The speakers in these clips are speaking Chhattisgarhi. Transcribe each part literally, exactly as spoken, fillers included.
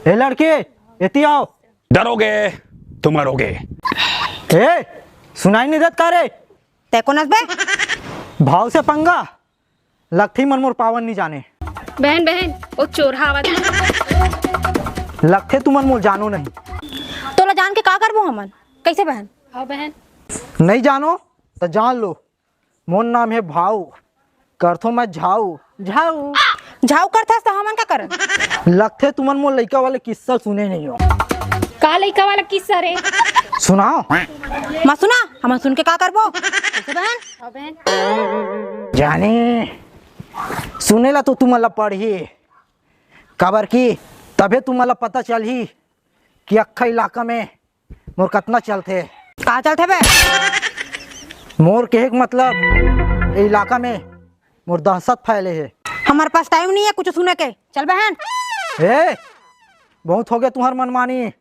ए लड़के, एती आओ। डरोगे तो मरोगे। ए, सुनाई नहीं देत का रे? तै कोन अस बे? भाव से पंगा, लगथे मन मोर पावर नहीं जाने। बहन, बहन, वो चोरहा आवत हे। लगथे तुमन मोर जानो नहीं। तोला जान के का करबो हमन? कैसे बहन? हाँ बहन। नहीं जानो तो जान लो, मोर नाम हे भाऊ, करथो मैं झाऊ, झाऊ। झाऊ करथस त हमन का करन? लगथे तुमन मोर लइका वाले किस्सा सुने नहीं हो। का लइका वाला किस्सा रे? सुनाओ। मत सुना, हमन सुन के का करबो? कैसे बहन? हाँ बहन। जाने, सुने ला तो तुमन ला पड़ही, काबर कि तभे तुमन ला पता चलही कि अक्खा इलाका में मोर कतना चलथे। का चलथे बे? मोर कहे के मतलब, ए इलाका में मोर दहशत फैले हे। हमारे पास टाइम नहीं है कुछ सुने के। चल बहन। ए, बहुत हो गया तुम्हार मनमानी,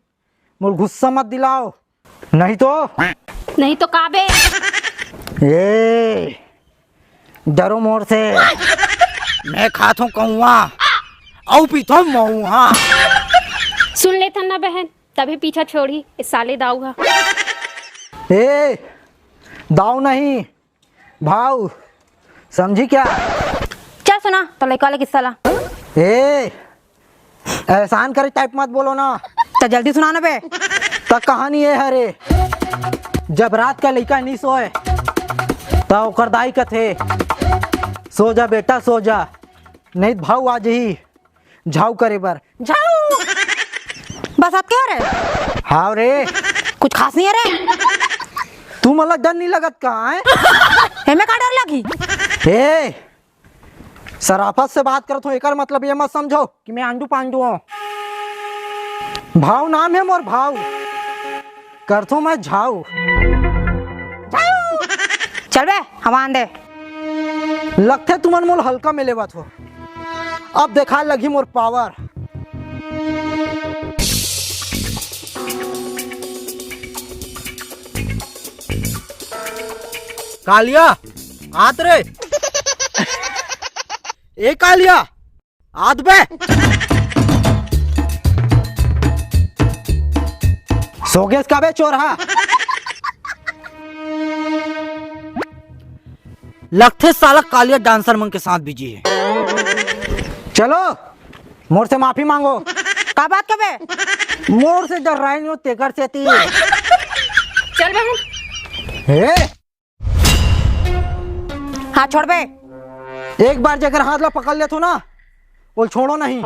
मोर गुस्सा मत दिलाओ, नहीं तो। नहीं तो का बे? ए, डरो मोर से। मैं खाथों कौआ, अउ पीथों मऊहा। सुन लेथन ना बहन, तभे पीछा छोड़ी ए साले दाऊ हा। ए, दाऊ नहीं, भाऊ, समझी क्या? चल सुना तो लइका वाले किस्सा ला। ए, एहसान करे टाइप मत बोलो ना। त जल्दी सुना ना बे। त कहानी ये हरे, जब रात का लइका नहीं सोए, त ओकर दाई कथे, "सो जा बेटा, सो जा, नहीं त भाऊ आ जही झाऊ करे बर।" झाऊ। बस अतके हरे? हाँ रे। कुछ खास नहीं हे रे। तुमन ला डर नहीं लगत का, हैं? एमे का डर लगी? ए, सराफत से बात करत हों, एकर मतलब ये मत समझो कि मैं आंडू पांडू हों। भाव नाम हे मोर भाव, करथों मैं झाऊ। चल बे, हवा आन दे। लगथे तुमन मोला हल्का में लेवत हो, अब देखाय लगही मोर पावर। कालिया, आत रे। ए कालिया, आत बे। सो गेस का बे चोरहा? लगथे साला कालिया डांसर मन के साथ बिजी हे। चलो, मोर से माफी मांगो। का बात का बे? मोर से डर्राय नहीं हो, तेकर सेती। चल बहन। हे, हाथ छोड़ बे। एक बार जेकर हाथ ला पकड़ लेथो ना, वो छोड़ो नहीं।